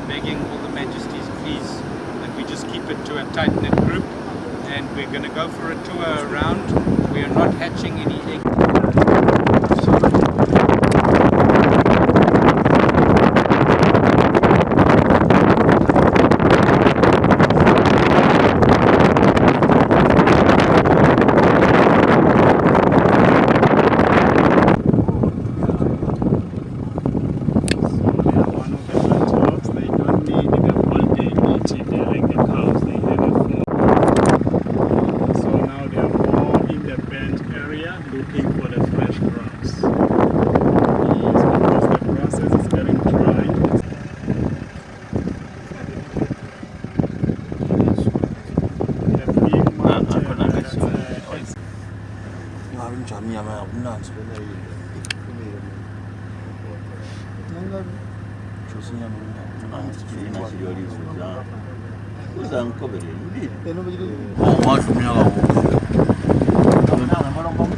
begging all the majesties, please, that we just keep it to a tight-knit group. And we're going to go for a tour around. We are not hatching any eggs. So they are one of the antelopes. They don't need the all-day meat. They're like the cows. They have a fork. So now they are more in the bent area looking for the fresh grass. Yes, because the grasses is getting dry. The big mountain that's Ngabe njani inyama yakumnanzi. Kyusa inyama Washo umnyaka wonke.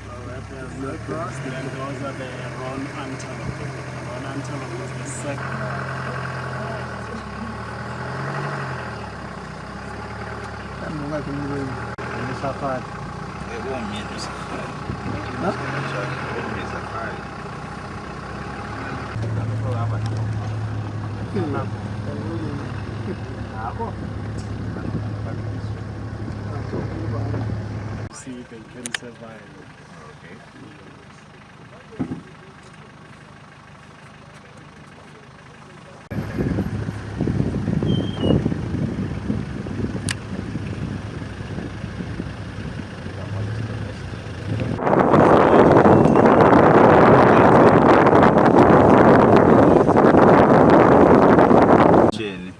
Alright, there's zebras, then those are the roan antelope. Roan antelope is the second. See if they can survive.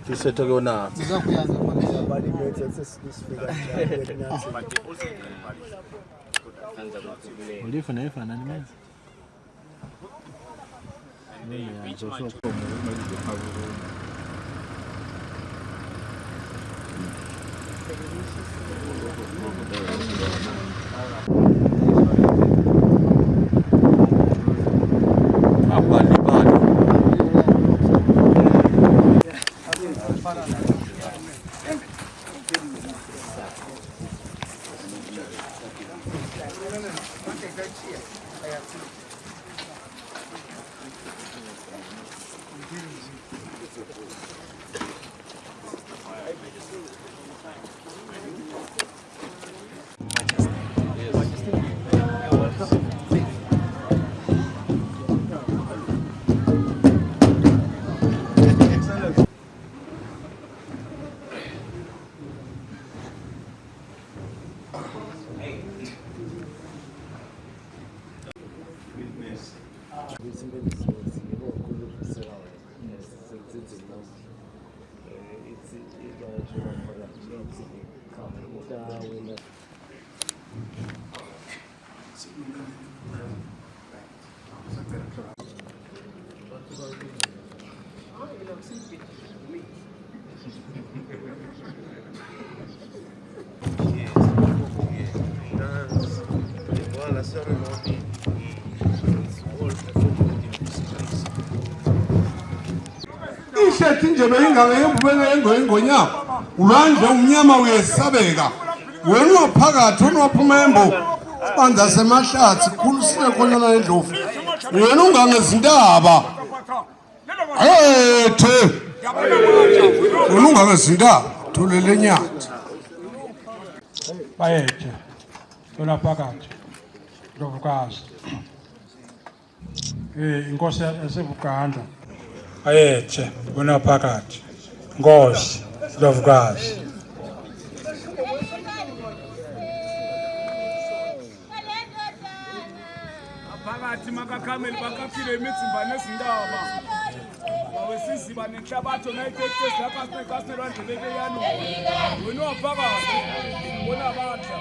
Sisethe kuyona. Abalibali. Ihlethi nje beyingake ingonyama ulwandle umnyama uyesabeka wena waphakathi wena waphuma embo sibandla semahlathi khulu sinekhonyana yendlovu wena ungangezintaba ethe wena ungangezintaba tholele nyathi Bayethe lona phakathi Ndlovukazi inkosi yaseBuganda. Bayethe wena phakathi Nkosi Ndlovukazi. Phakathi makakhameli bakaphile imizimba nezintaba wawesiziba nenhlabatho nayitekutesi lapha sinekasi nelwandle bebeyanu wena waphakathi bonabandla.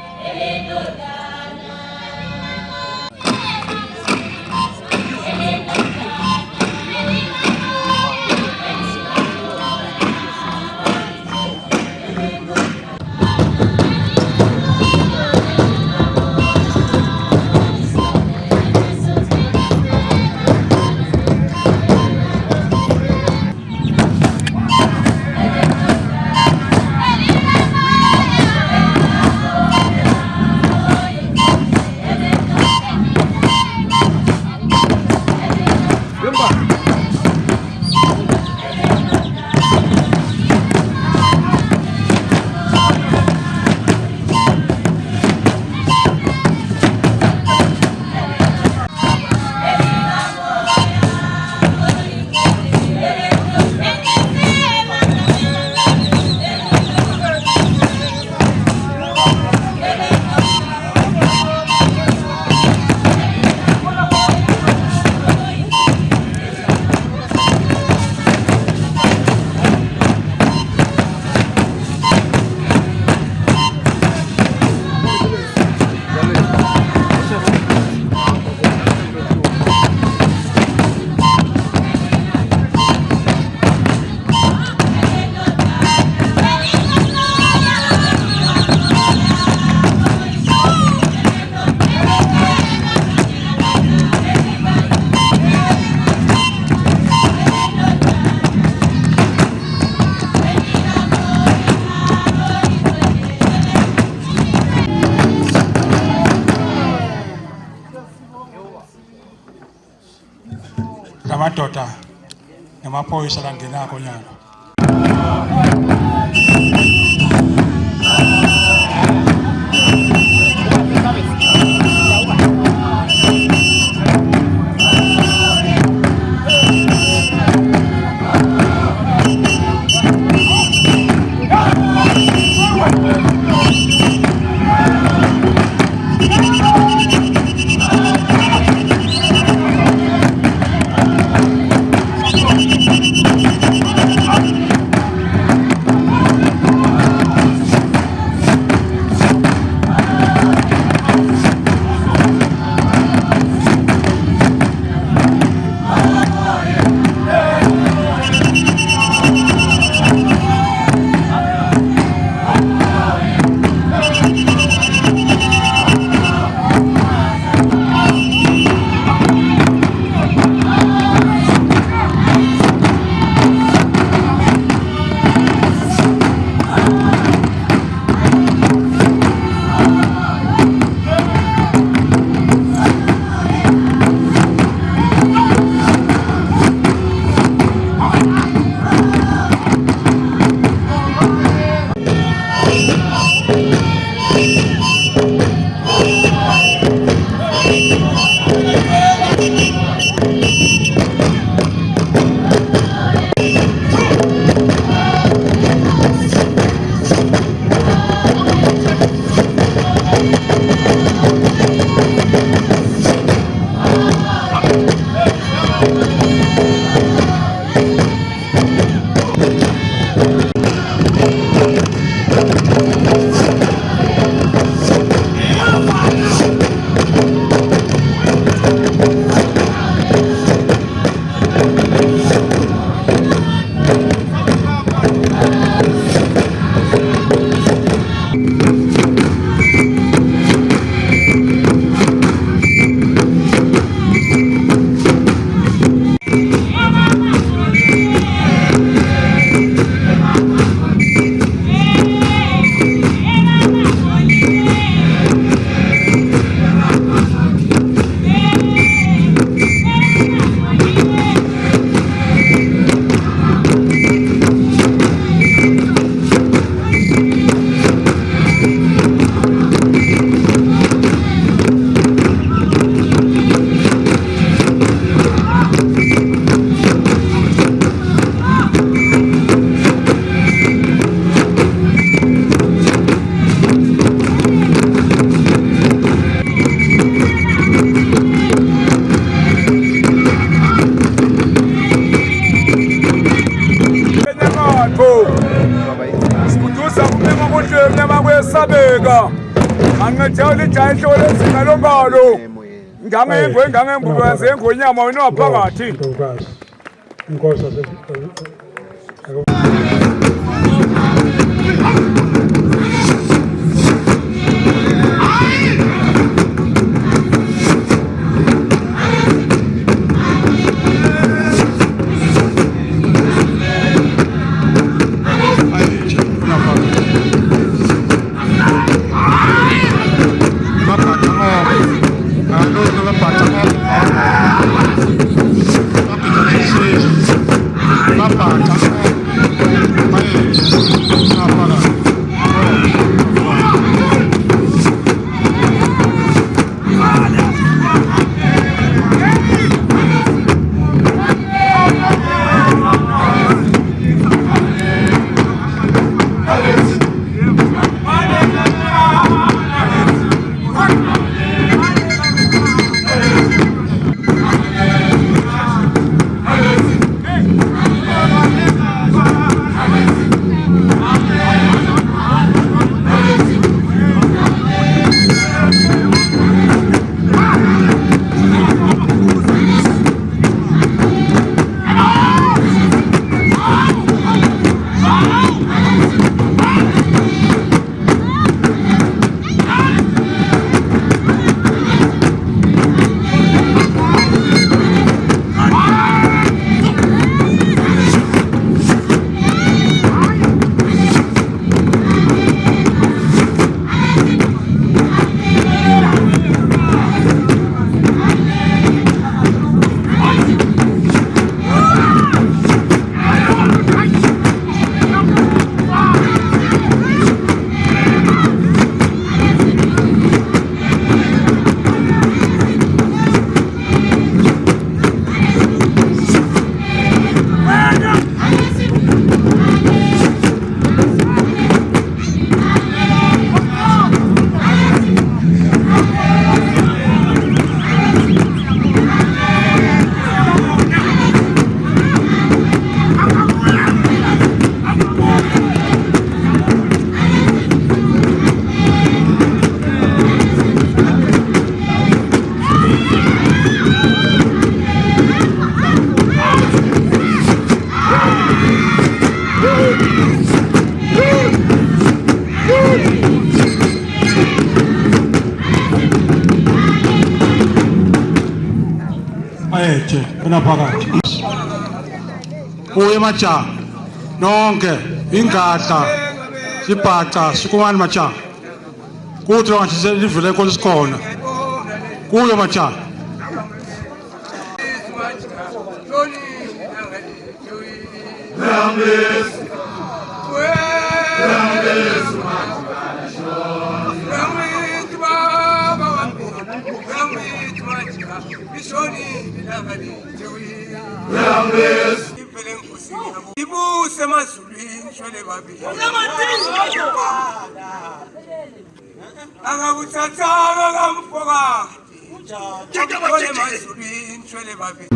Lamadoda namaphoyisa langenako nyalo. Enyakatho sikudusa kumnyama kohle mnyama kwesabeka anqethe lijaha inhloko lezinga lombalo ngangengwe ngangembukazi engonyama wena waphakathi. Ndlovukazi. Inkosi yase Bayethe unaphakathi. Kuye majaha nonke ingadla sibhaca sikumani majaha. Kuthi ngathi livele inkosi sikhona. Kuyo majaha. Ibuse emazulwini shwele babili akakuthathanga kamfokati shwele emazulwini shwele babili.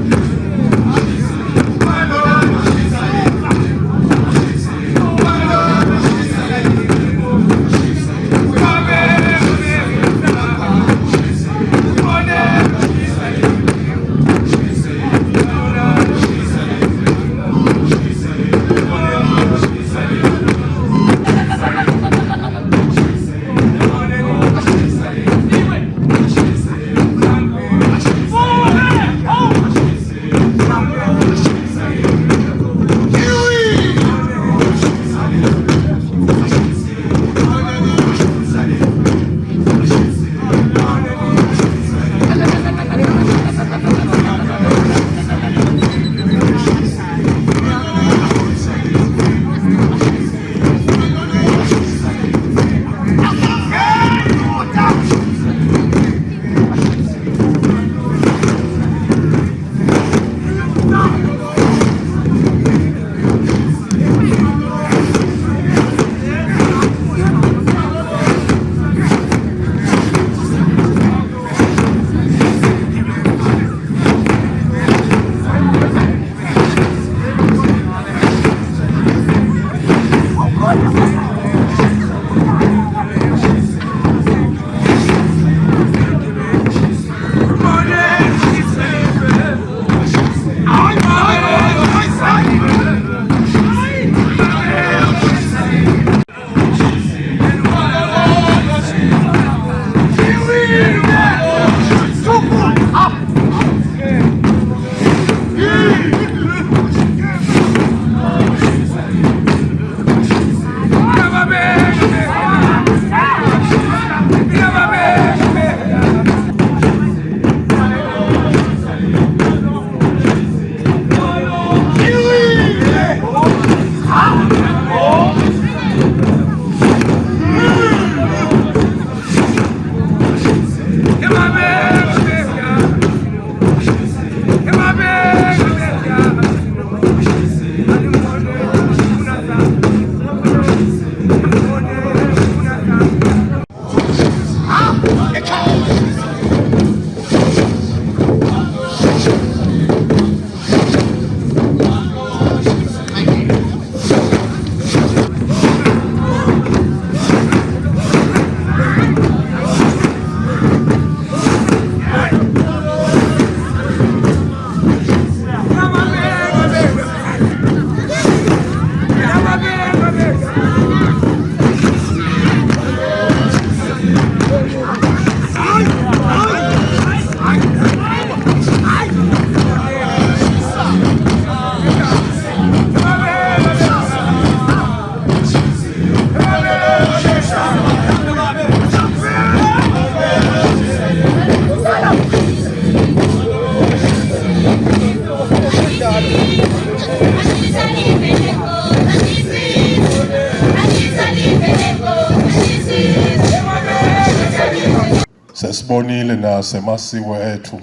Sesibonile nasemasiko ethu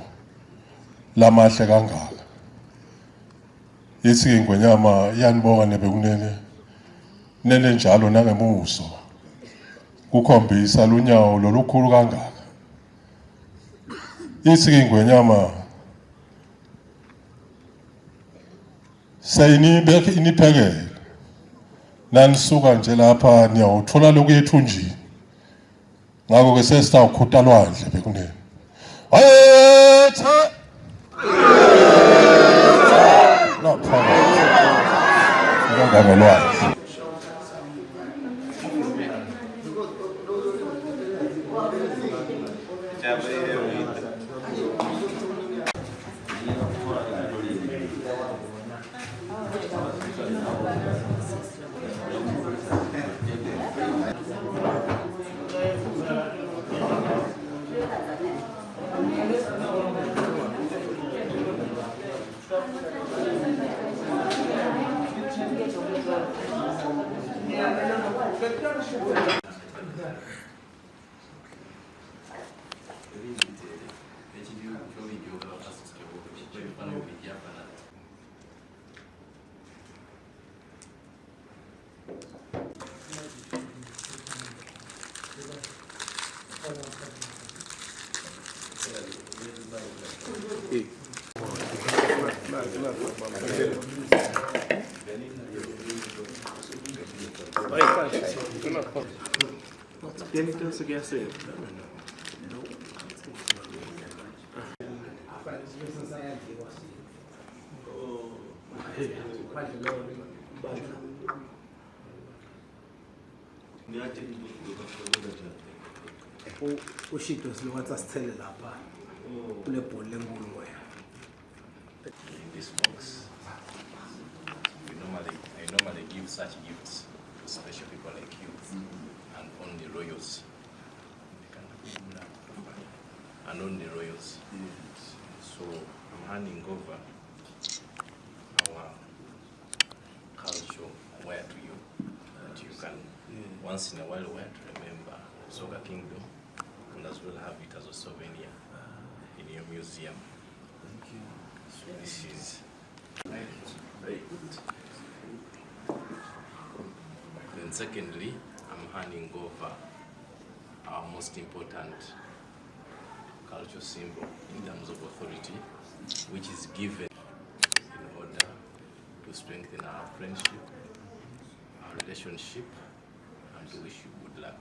lamahle kangaka. Ithi ingwenyama iyanibonga nebekunene nene njalo nangemuso kukhombisa lunyawo lolukhulu kangaka. Ithi ingwenyama seyinibeke iniphekele nanisuka nje lapha niyawuthola lokhu ethunjini. Ngakho-ke sesitawukhuta lwandle bekunene. Ayethe! Lapha kangangelwandle. Ushito silowathi asithele lapha kule bholi lenkulu wena. In this box, we normally, I normally give such gifts to special people like you and only royals. And only royals. So I'm handing over our cultural wear to you that you can once in a while wear to remember Soga Kingdom and as well have it as a souvenir in your museum. Thank you. So this is very good. Then secondly, I'm handing over our most important cultural symbol in terms of authority, which is given in order to strengthen our friendship, our relationship, and to wish you good luck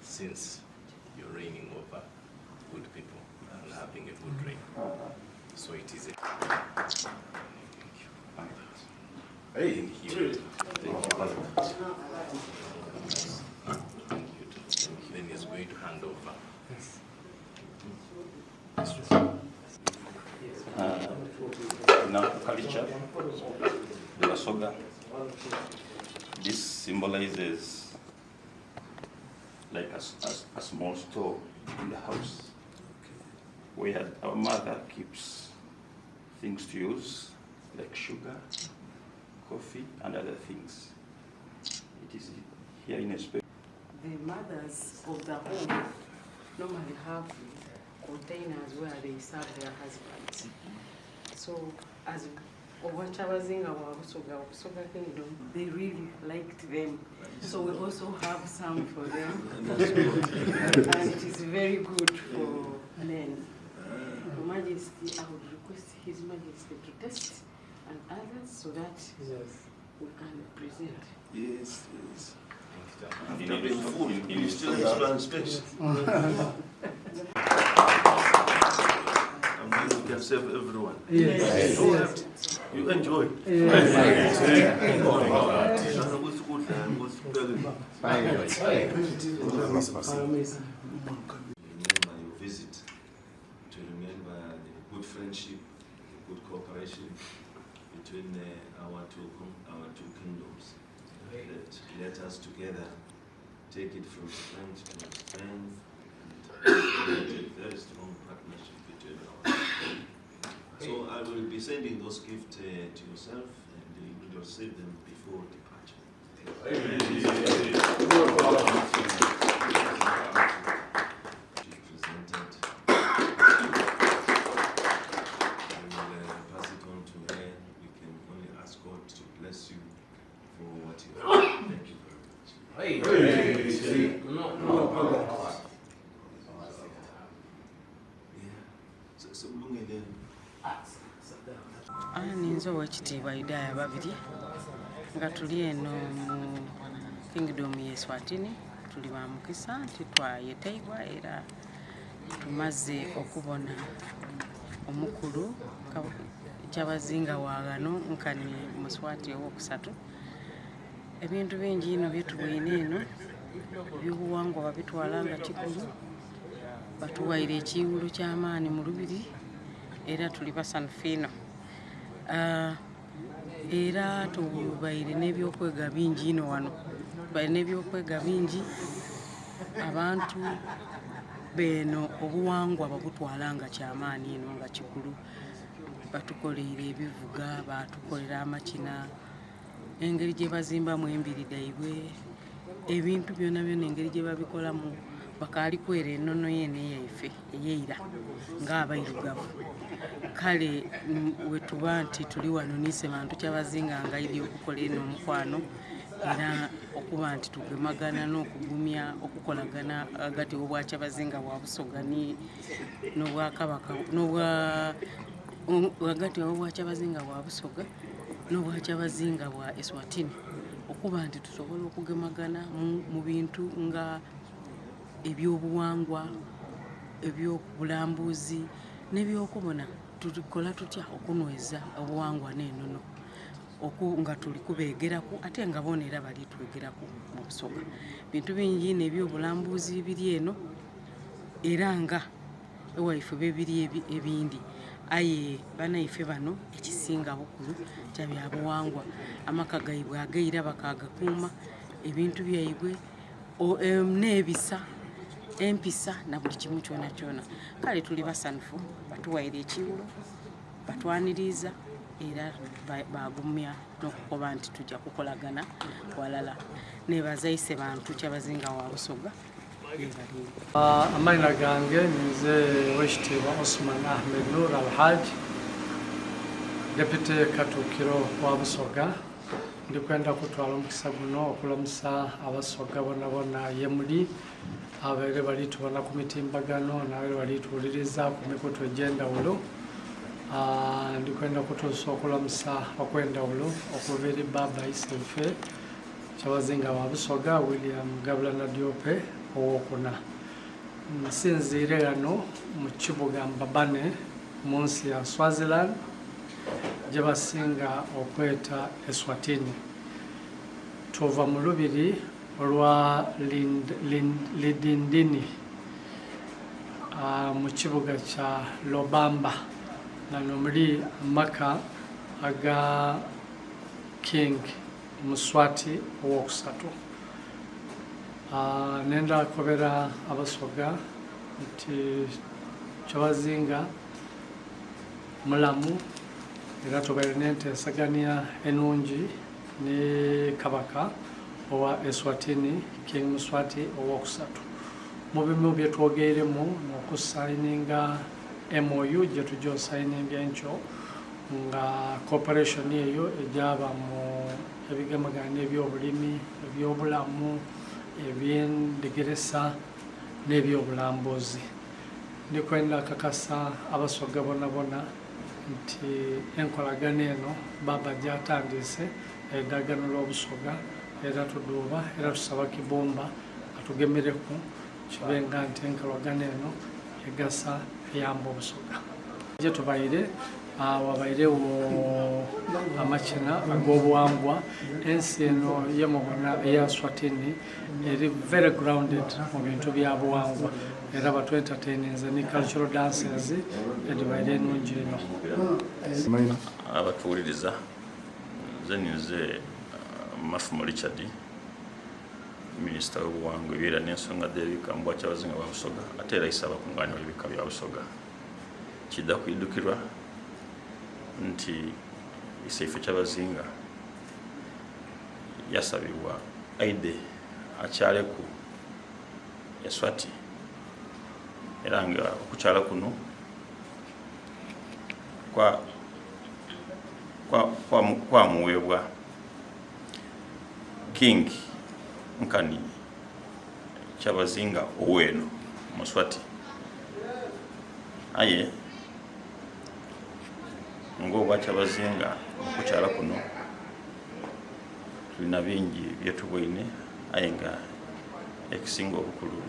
since you're reigning over good people and having a good reign. So it is a. Thank you. Thank you. Thank you very much. Thank you. Then he's going to hand over. In our culture, the Basoga, this symbolizes like a, a, a small store in the house where our mother keeps things to use like sugar, coffee, and other things. It is here in a space. The mothers of the home normally have containers where they serve their husbands. So as Obwakyabazinga bwa Busoga, Busoga Kingdom, they really liked them. So we also have some for them. And it is very good for men. Your Majesty, I would request His Majesty to test and others so that we can present. Yes, yes. In After being full, you still have one space. And then you can serve everyone. Yes. Yes. You enjoy. Yes. Remember your visit, to remember the good friendship, the good cooperation between our two our two kingdoms. That let us together take it from strength to strength and create a very strong partnership between our. So I will be sending those gifts to yourself, and you will receive them before departure. She presented. I will pass it on to her. We can only ask God to bless you for what you have done. Thank you very much. Yeah. So, so kulungile. Ninze owekitiibwa Idaya Babirye nga tuli eno mu Kingdom ye Eswatini. Tuli ba mukisa nti twayeteibwa era tumaze okubona omukulu Kyabazinga wa ghano nkani Muswati owokusatu. Ebintu bingi inho byetubweine eno, ebyobuwangwa babitwala nga kikulu, batuwaire ekiiwulo ky'amaani mu lubiri era tuli basanhufu inho. Era tubaire n'ebyokwega bingi inho ghano, tubaire n'ebyokwega bingi, abantu b'eno obuwangwa babutwala nga kyamaani inho nga kikulu. Batukoleire ebivuga, batukolera amakina, engeri gyebazimbamu embiri dhaibwe, ebintu byonabyona engeri gyebabikolamu bakaali kwera enono yeene eyaife eyeira nga abairugavu. Kale wetuba nti tuli wano ni Isebantu Kyabazinga nga aidye okukola eno omukwano era okuba nti tugemagana n'okugumya okukolagana ghagati w'Obwakyabazinga bwa Busoga ni n'Obwakabaka n'obwa ghagati w'Obwakyabazinga bwa Busoga n'Obwakyabazinga bwa Eswatini okuba nti tusobola okugemagana mu bintu nga eby'obuwangwa, eby'obulambuzi n'ebyokubona Tulikola tutya okunhweza obughangwa n'enono oku nga tuli kubegeraku ate nga bona era bali twegeraku mu Busoga. Bintu bingi inho eby'obulambuzi ebiri eno era nga ewaife bwebiri ebindhi aye banaife bano ekisinga bukulu kya bya bughangwa. Amaka gaibwe ag'eira bakagakuuma, ebintu byaibwe n'ebisa, empisa na buli kimu kyonakyona. Kale tuli basanhufu batuwaire ekiiwulo, batwaniriiza era bagumya n'okukoba nti tuja kukolagana ghalala. Nebaza Isebantu Kyabazinga wa Busoga yebale inho. Amaina gange ninze Owekitiibwa Osman Ahmed Noor Alhaj, Deputy Katuukiro wa Busoga. Ndi kwenda kutwala omukisa guno okulamusa Abasoga bonabona ye muli, ababaire bali tubona ku mitimbagano n'ababaire bali tuwuliriza ku mikutu egy'endhawulo. Ndi kwenda kutuusa okulamusa okw'endhawulo okuva eri Bbaabba Iseife Kyabazinga wa Busoga, William Gabula Nadiope Owokuna. Nsinziire ghano mu kibuga Mbabane mu nsi ya Swaziland. gyebasinga okweta Eswatini. Tuva mu lubiri olwa Lidindini mu kibuga kya Lobamba nga nomuli amaka aga King Muswati owokusatu. Nenda kobera Abasoga nti Kyabazinga mulamu era tubaire n'enteesegania enungi ni Kabaka owa Eswatini, King Mswati Owokusatu. Mu bimu bye twogeiremu n'okusayininga MOU gyetuja osayininga enkyo nga cooperation eyo egyaba mu ebigemagana n'ebyobulimi, ebyobulamu, ebyendhegeresa n'ebyobulambuzi. Ndi kwenda kakasa Abasoga bonabona nti enkolagana eno Bbaabba gy'atandiise edhaganhula Obusoga era tudhuuba era tusaba Kibumba atugemereku kibe nga nti enkolagana eno egasa eyamba Obusoga. Gyetubaire wabairegho amakina ag'obughangwa. Ensi eno yemubona eya Swatini eri very grounded mu bintu bya buwangwa era batu entertaininze ni cultural dances edhibaire enungi inho. Abatuwuliriza, nze ninze Mafumo Richard, Minisita w'obuwangwa, eby'eira n'ensonga dh'ebika mu Bwakyabazinga bwa Busoga ate era Isaabakungaania w'ebika bya Busoga. Kiidha kwidhukirwa nti Iseife Kyabazinga yasabibwa aidhe akyaleku e Swati era nga okukyala kuno kwamuweebwa King nkani Kyabazinga ow'eno mu Swati aye ng'obwakyabazinga okukyala kuno Tulina bingi byetuboine aye nga ekisinga obukulu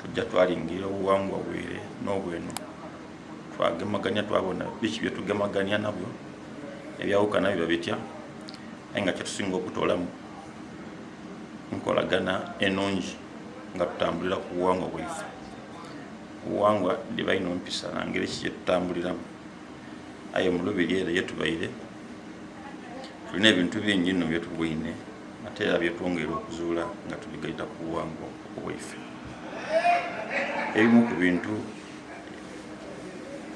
tujja twalingirira obuwangwa bwire n'obweno twagemagania twabona biki byetugemagania nabyo ebyawukana biba bitya aye nga kyetusinga okutoolamu nkolagana enungi nga tutambulira ku buwangwa bwaife. Obuwangwa dhiba inho mpisa na ngeri ki gyetutambuliramu aye mu lubiri ere yetubaire Tulina ebintu bingi inho byetuboine ate era byetwongeire okuzuula nga tubigaita ku buwangwa bwaife. Ebimu ku bintu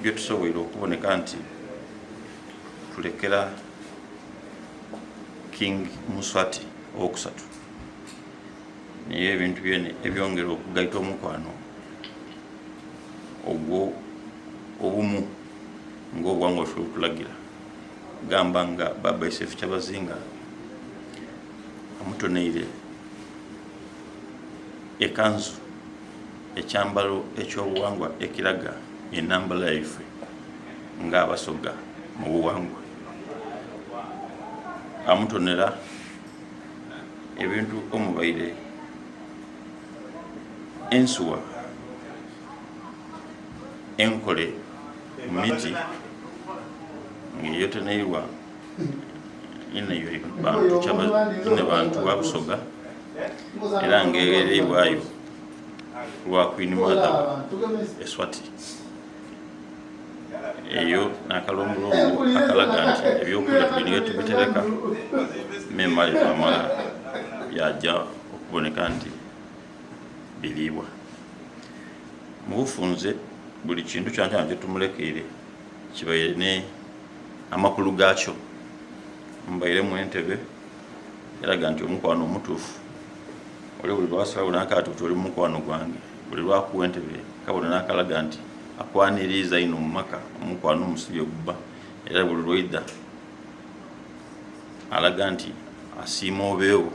byetusoboire okuboneka nti tulekera King Muswati owokusatu niyo ebintu byene ebyongera okugaita omukwano ogwo obumu nga obuwangwa bwaife bwebutulagira. Gamba nga Bbaabba Yosef Kyabazinga Amutoneire ekanzu, ekyambalo eky'obuwangwa ekiraga enambala yaife nga Abasoga mu buwangwa. Amutonera ebintu omubaire ensuwa enkole mu miti nga eyo etoneirwa Inhebantu wa Busoga era nga eghereibwayo lwa Queen Mother Eswati. Eyo n'akalombolombo akalaga nti eby'okulya tuli ni ghetubitereka memale twamala byaja okuboneka nti biriibwa. Mu bufunze buli kintu kyonakyona kyetumulekeire kibaire ni amakulu gaakyo. Mubairemu entebe eraga nti omukwano omutuufu ole buli lwasalagho nakoba ati oli mukwano gwange, buli lwakuwa entebe kabonero akalaga nti akwaniriiza inho mu maka, omukwano omusibye gubba era buli lwoidha alaga nti asiima obeegho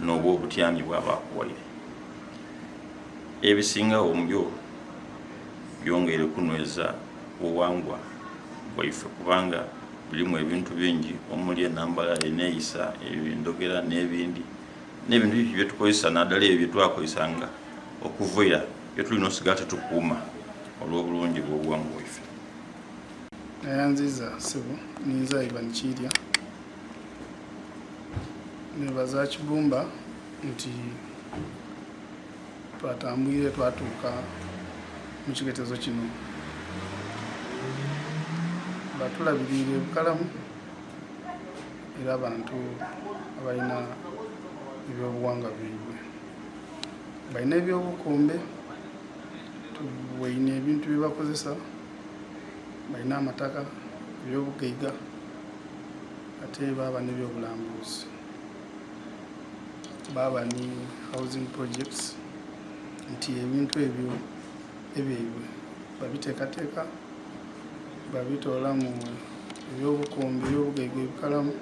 n'obwo obutyamye bwaba akuwaire. Ebisingagho mu byo byongeire kunhweza buwangwa bwaife kubanga birimu ebintu bingi omuli enambala, eneyisa, endhogera n'ebindi n'ebintu bingi byetukozesa naddala ebyo byetwakozesanga okuva eira byetulina osigala tetukuuma olw'obulungi bw'obuwangwa bwaife. Nayanziza ssebo ninze Ivan Kiirya nebaza Kibumba nti Twatambwire twatuuka mu kiketezo kino. Batulabiriire bukalamu era bantu abalina ebyobuwangwa byaibwe. Balina ebyobukombe, tuboine ebintu byebakozesa, balina amataka, ebyobugaiga ate baaba n'ebyobulambuzi. Baaba ni housing projects nti ebintu ebyo ebyaibwe babiteekateeka babitoola mu ebyobukombe ebyobugaiga ebikalamu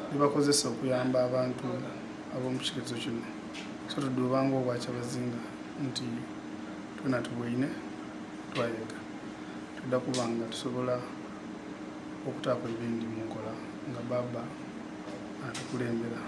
byebakozesa okuyamba abantu ab'omu kiketezo kino. So tudhuuba nga Obwakyabazinga nti twena tubweine twayega twidha kuba nga tusobola okutaaku ebindi mu nkola nga bbaabba atukulembera.